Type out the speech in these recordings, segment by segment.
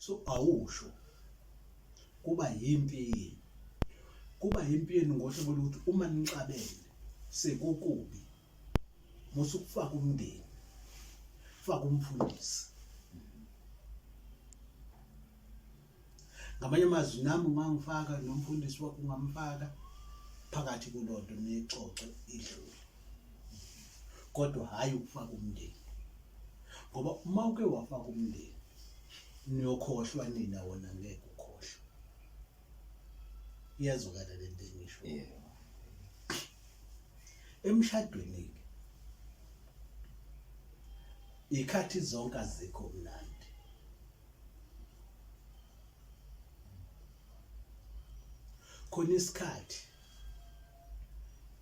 So awusho kuba yimpi yini, kuba yimpi yenu ngohlobo lokuthi uma nixabene sekukubi musa ukufaka umndeni, faka umfundisi. Ngamanye amazwi nami ungangifaka nomfundisi wakho ungamfaka phakathi kulonto nixoxe idlule, kodwa hhayi ukufaka umndeni ngoba uma uke wafaka umndeni niyokhohlwa nina wona ngeke ukhohlwe. Iyazwakala le nto engisho? Yebo. Emshadweni-ke ikhathi zonke azikho mnandi. Khona isikhathi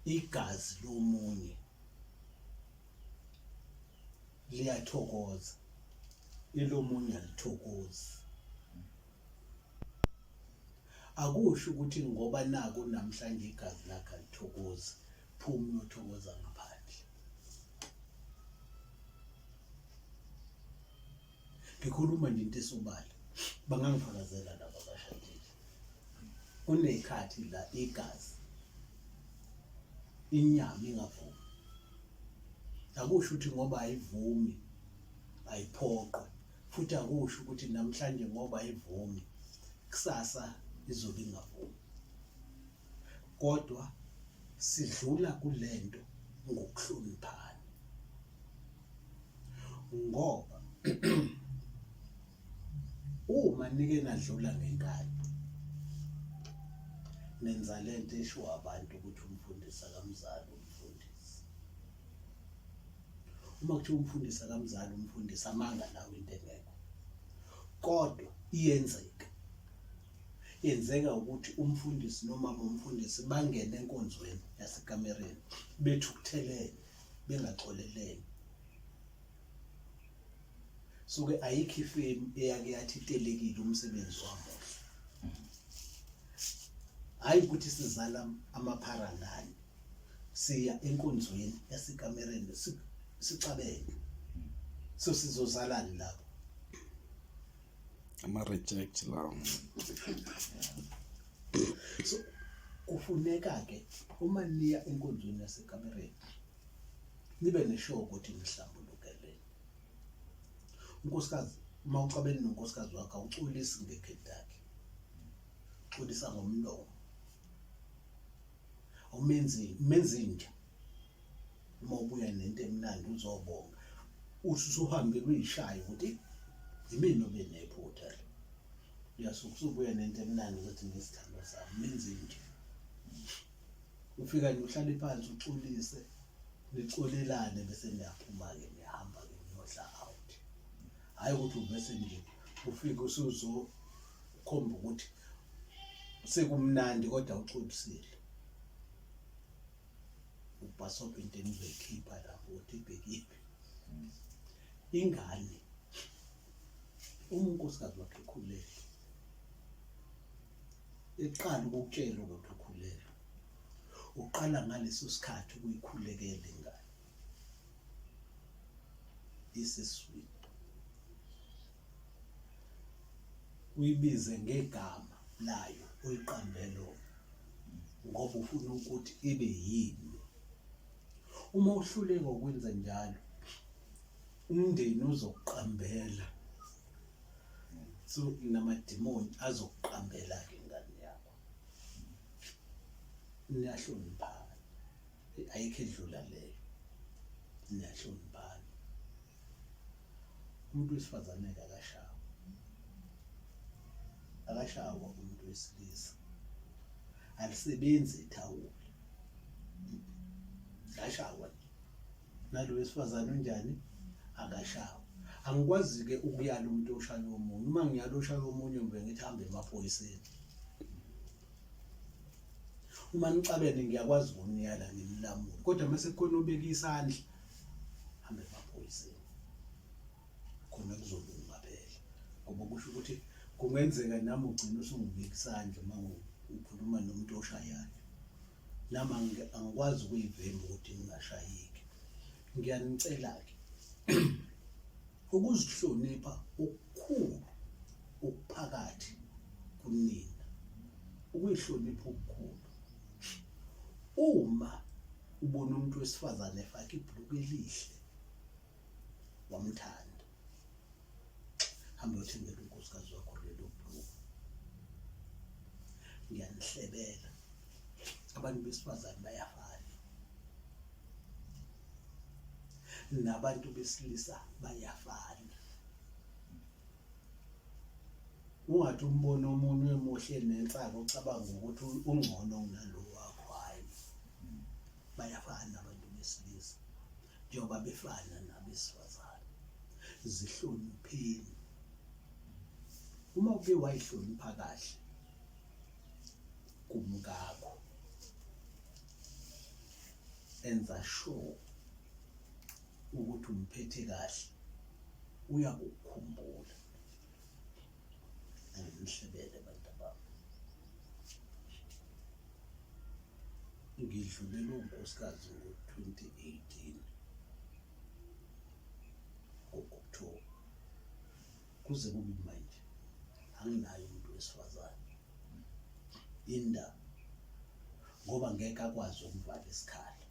igazi lomunye liyathokoza elomunye alithokozi. Akusho ukuthi ngoba naku namhlanje igazi lakhe alithokozi, phuma uyothokoza ngaphandle. Ngikhuluma nje into esobala, bangangifakazela laba abashadile. Kuney'khathi la igazi inyama ingavumi. Akusho ukuthi ngoba ayivumi ayiphoqwe futhi akusho ukuthi namhlanje ngoba ayivumi kusasa izobe ingavumi. Kodwa sidlula kulento ngokuhloniphana. Ngoba uma nike nadlula ngenkani nenza lento eshiwo abantu ukuthi umfundisi akamzali umfundisi. Uma kuthiwa umfundisi akamzali umfundisi amanga lawo into engekho. Kodwa iyenzeka. Yenzeka ukuthi umfundisi nomama umfundisi bangene enkonzweni yasekamereni bethukuthelene bengaxolelene. Suke ayikho ifemu eyake yathi itelekile umsebenzi wamuhle. Hhayi ukuthi sizala amaphara ngani. Siya enkonzweni yasekamereni sixabene. So sizozalani lapho? Ama-reject lawo. So kufuneka ke uma niya enkonzweni yasekamereni nibe nesure ukuthi nihlambulukelene. Unkosikazi uma uxabene nonkosikazi wakho awuxolisi ngekhedi lakhe. Uxolisa ngomlomo. Awumenzi umenzi inja. Uma ubuya nento emnandi uzobonga. Uthi usuhambile uyishaye ukuthi yimina obe nephutha la. Uyasuka usubuya nento emnandi ukuthi ngisithandwa sami menzi inja. Ufika nje uhlale phansi uxolise nixolelane bese niyaphuma-ke niyahamba-ke niyodla out. Hhayi ukuthi uvese nje ufike usuzokhomba ukuthi sekumnandi kodwa uxolisile. Ubhasobha into enizoyikhipha lapho ukuthi ibhekiphi. Ingane uma unkosikazi wakhe ekhulelwe eqala ukukutshela ukuthi ukhulelwe uqala ngaleso sikhathi ukuyikhulekela ingane iseswini uyibize ngegama layo uyiqambe lona ngoba ufuna ukuthi ibe yini. Uma uhluleka ukwenza njalo umndeni uzokuqambela so namadimoni azokuqambela-ke ingane yakho. Niyahloniphana, ayikho edlula leyo, niyahloniphana. Umuntu wesifazane-ke akashawa, akashawa umuntu wesilisa, alisebenzi ithawula, akashawa nje. Nalo wesifazane unjani? Akashawa. Angikwazi-ke ukuyala umuntu oshaya omunye. Uma ngiyala oshaya omunye ngibe ngithi hambe emaphoyiseni. Uma nixabene ngiyakwazi ukuniyala nginilamule, kodwa uma sekukhona obeka isandla hambe emaphoyiseni khona kuzolunga phela, ngoba kusho ukuthi kungenzeka nami ugcine usungibeka isandla uma ukhuluma nomuntu oshayayo. Nami angikwazi ukuyivimba ukuthi ngingashayeki. Ngiyanicela-ke ukuzihlonipha okukhulu. Ngokuyihlonipha okukhulu. Uma ubona umuntu wesifazane efake ibhuluku elihle wamthanda, hamba uyothengela unkosikazi wakho lelo bhuluku. Ngiyanihlebela, abantu besifazane bayafana nabantu besilisa bayafana. Ungathi umbona omunye emuhle nensaka ucabanga ukuthi ungcono kunalo wakho, hhayi. Bayafana abantu besilisa njengoba befana nabesifazane. Zihlonipheni. Uma uke wayihlonipha kahle kumkakho, enza sure ukuthi umphethe kahle uyakukhumbula. Anginihlebele bantabami. Ngidlulelwe unkosikazi ngo-2018 ngo-October. Kuze kube manje anginaye umuntu wesifazane. Indaba ngoba ngeke akwazi ukuvala isikhala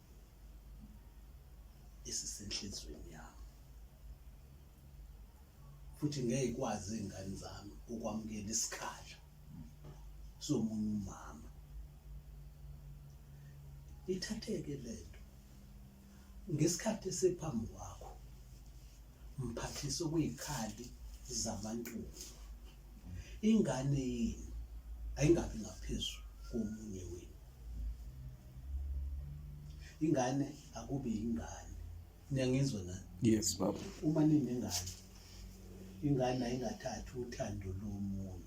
esisenhlizweni yami. Futhi ngeke ikwazi iy'ngane zami ukwamukela isikhala somunye umama. Ithatheke lento ngesikhathi esephambi kwakho, mphathise okuyikhali zamantungu. Ingane yini ayingabi ngaphezu komunye wenu. Ingane akube ingane. Niyangizwa nani? Yes baba. Uma ninengane, ingane ayingathathi uthando lomunye.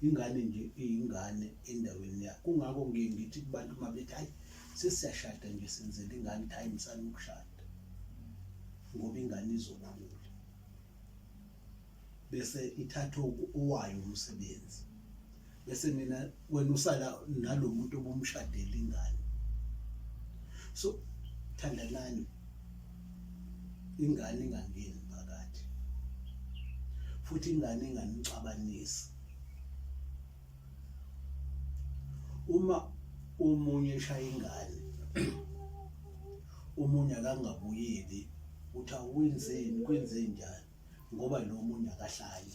Ingane nje iyingane endaweni yakho. Kungakho ngiye ngithi kubantu uma bethi hayi sesiyashada nje senzela ingane, hayi msana ukushada. Ngoba ingane izokhula. Bese ithatha owayo umsebenzi. Bese nina wena usala nalomuntu obumshadela ingane. So thandanani, ingane ingangeni phakathi, futhi ingane inganixabanisi. Uma omunye eshaya ingane, omunye akangabuyeli uthi awenzeni, kwenze njani, ngoba lo munye akahlali.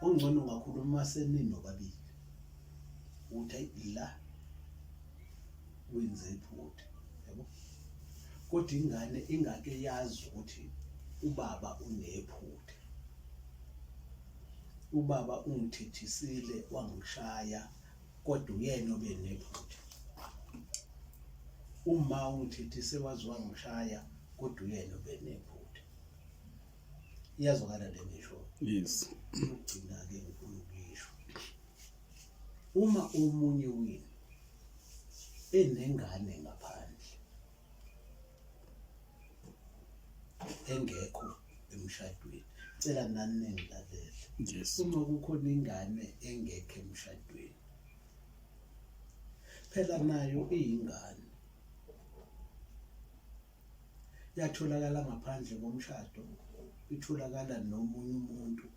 Okungcono ungakhuluma seninobabili ukuthi ayi la wenze iphutha, yabo. Kodwa ingane ingake yazi ukuthi ubaba unephutha, ubaba ungithethisile wangishaya, kodwa uyena obe nephutha. Uma ungithethise waze wangishaya, kodwa uyena obe nephutha. Iyazwakala le ngisho? Yes. Ukugcina-ke ngifuna ukuyisho, uma omunye wenu enengane ngaphandle engekho emshadweni, cela nani ningilalele. Yes. Uma kukhona ingane engekho emshadweni, phela nayo iyingane, yatholakala ngaphandle komshado, itholakala nomunye umuntu,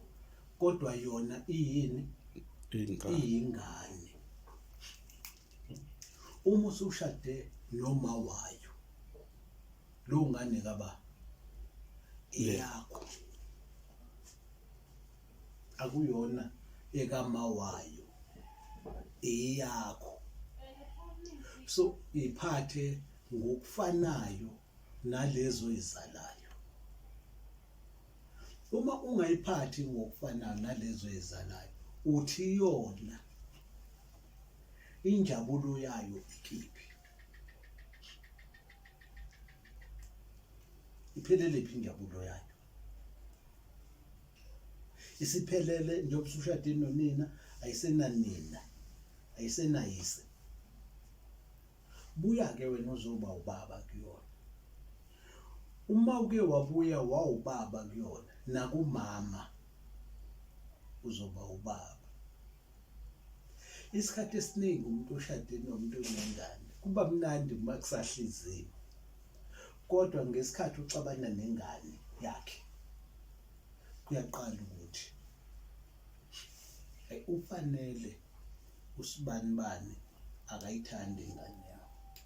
kodwa yona iyini? Ingane. Iyingane. Uma usushade noma wayo, lowo ngane kaba eyakho, akuyona ekama wayo, eyakho. So iphathe ngokufanayo nalezo ezalayo. Uma ungayiphathi ngokufanayo nalezo ezalayo, uthi yona injabulo yayo ikiphi? Iphelele phi injabulo yayo? Isiphelele njengoba usushade nonina, ayisenanina, ayisenayise. Buya-ke wena uzoba ubaba kuyona. Uma uke wabuya wawubaba kuyona, nakumama uzoba ubaba. Isikhathi esiningi umuntu oshade nomuntu onengane kuba mnandi uma kusahliziwe, kodwa ngesikhathi uxabana nengane yakhe kuyaqala ukuthi Hayi ufanele usibanibani akayithandi ingane yakho.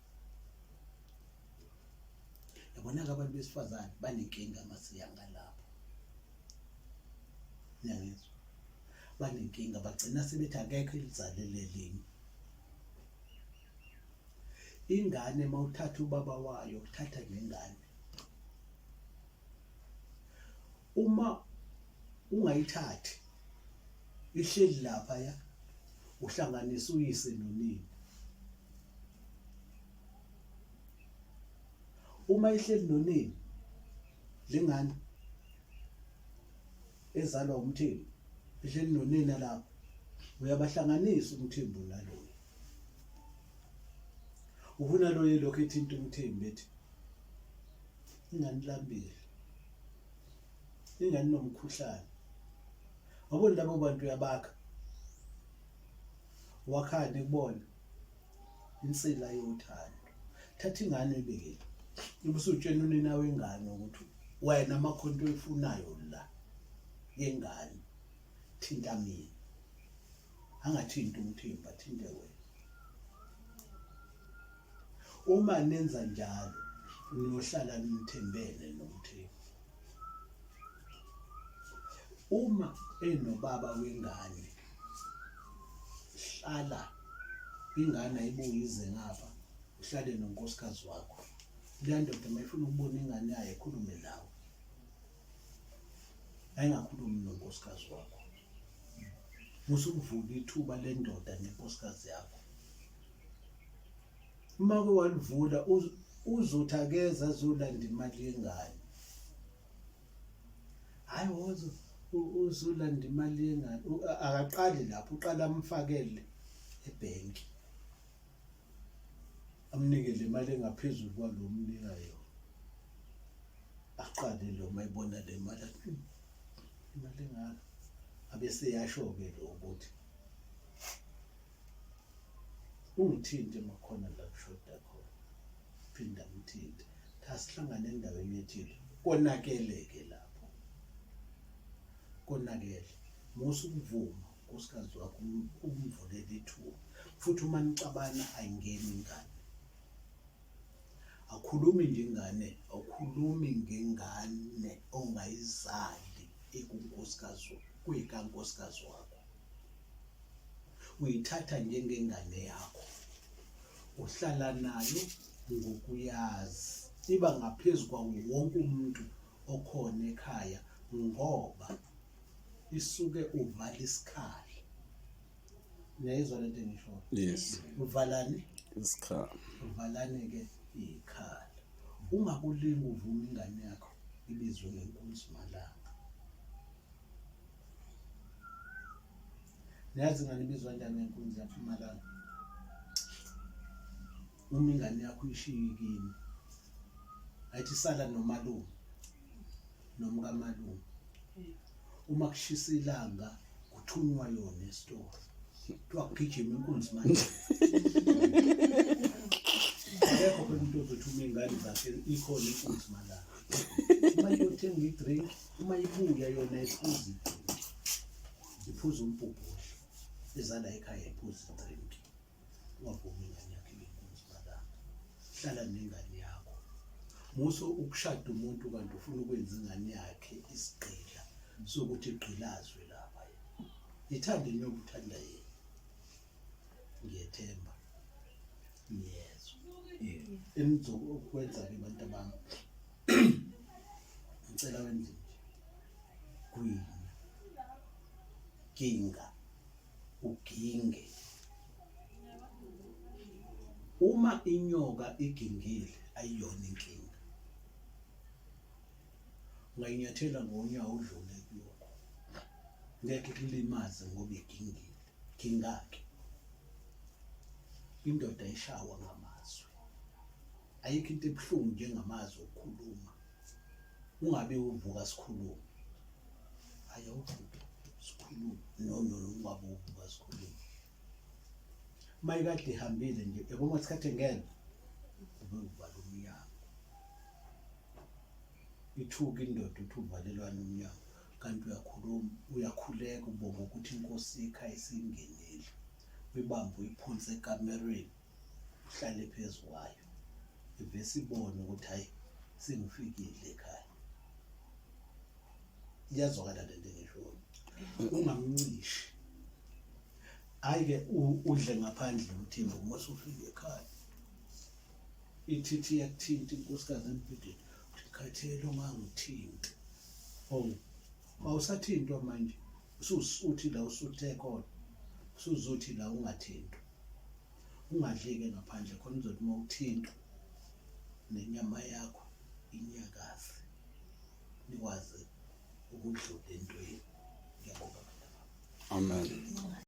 Yabona-ke abantu besifazane banenkinga masiya ngalapho. Niyangizwa? Banenkinga bagcina sebethi akekho elizalele elinye. Ingane mawuthatha ubaba wayo uthatha nengane. Uma ungayithathi ihleli lapha ya uhlanganisa uyise nonina. Uma ihleli nonina lengane ezalwa umthembu ihleli nonina lapho uyabahlanganisa umthembu naloyo. Ufuna loyo lokho ethinta umthembu ethi ingane ilambile ingane inomkhuhlane. Wabona labo bantu uyabakha wakhani kubona insila yothando. Thatha ingane uyibekele ubusutshena unina wengane ukuthi wena amakhonto oyifunayo la yengane thinta mina angathinti umthimba athinte wena. Uma nenza njalo niyohlala nithembene nomthembu. Uma enobaba wengane hlala ingane ayibuye ize ngapha uhlale nonkosikazi wakho. Leya ndoda uma ifuna ukubona ingane yayo ikhulume nawe. Ayingakhulumi nonkosikazi wakho. Musa ukuvula ithuba lendoda nenkosikazi yakho. Uma ke walivula uzothi akeze azolanda imali yengane. Hayi wozo uzolanda imali yengane. Akaqali lapho uqala amfakele ebhenki. Amnike le mali engaphezulu kwalo omnika yona. Aqale lo mayibona le mali athi hmm, imali engaka. Abese yasho-ke lo ukuthi ungithinte makhona la kushoda khona. Phinda ngithinte. Asihlangane endaweni ethile. Konakele-ke lapho. Konakele. Musa ukuvuma unkosikazi wakho umvulele ithuba. Futhi uma nixabana ayingeni ingane. Awukhulumi nje ingane, awukhulumi ngengane ongayizali ikunkosikazi kuyikankosikazi wakho. Uyithatha njengengane yakho. Uhlala nayo ngokuyazi. Iba ngaphezu kwawo wonke umuntu okhona ekhaya ngoba isuke uvala isikhala. Niyayizwa lento engishoyo? Yes. Uvalani? Isikhala. Uvalani-ke ikhala. Ungakulingi uvuma ingane yakho ibizwe ngenkunzi malanga. Niyazi ingane ibizwa kanjani ngenkunzi yakho malanga? Uma ingane yakho uyishiye kini, ayithi sala nomalume nomkamalume. Uma kushisa ilanga kuthunywa yona esitolo. Kuthiwa kugijima inkunzi manje. Akekho phela umuntu ozothuma iy'ngane zakhe ikhona inkunzi malanga. Uma iyothenga i-drink, uma ibuya yona iphuza i-drink. Iphuza umbhubhudlo. Ezala ekhaya iphuza i-drink. Ungavumi ingane yakho ibe inkunzi malanga. Hlala nengane yakho. Musa ukushada umuntu kanti ufuna ukwenza ingane yakhe isigqila sokuthi igqilazwe lapha. Ithande nyoba uthanda yena. Ngiyethemba niyezwa. Enizokwenza-ke bantu abami. Ngicela wenze nje. Gwinya. Ginga. Uginge. Uma inyoka igingile ayiyona inkinga. Ungayinyathela ngonyawo udlule kuyona. Ngeke kulimaze ngoba igingile. Ginga-ke. Indoda ishawa ngamazwi. Ayikho into ebuhlungu njengamazwi okukhuluma. Ungabe uvuka sikhulume. Hayi awuvuke sikhulume. No no no ungabe uvuka sikhulume. Mayikade ihambile nje yabo masikhathi engena ube uvala umnyango. Ithuka indoda uthi uvalelwani umnyango. Kanti uyakhuluma, uyakhuleka ubonga ukuthi inkosi ekhaya isingenile. Uyibambe uyiphonse ekamerweni, uhlale phezu kwayo. Ivese ibone ukuthi hhayi sengifikile ekhaya. Iyazwakala le nto engishoyo. Ungamncishi. Hhayi-ke udle ngaphandle umthimba uma usufika ekhaya. Ithithi iyakuthinta inkosikazi embhedeni. Uthi ngikhathele ungangithinti. Oh, awusathintwa manje. Usuthi la usuthe khona. Usuzothi la ungathintwa. Ungadli-ke ngaphandle khona uzothi uma uthintwa nenyama yakho inyakaze. Nikwazi ukudlula entweni. Ngiyabonga bantabami. Amen.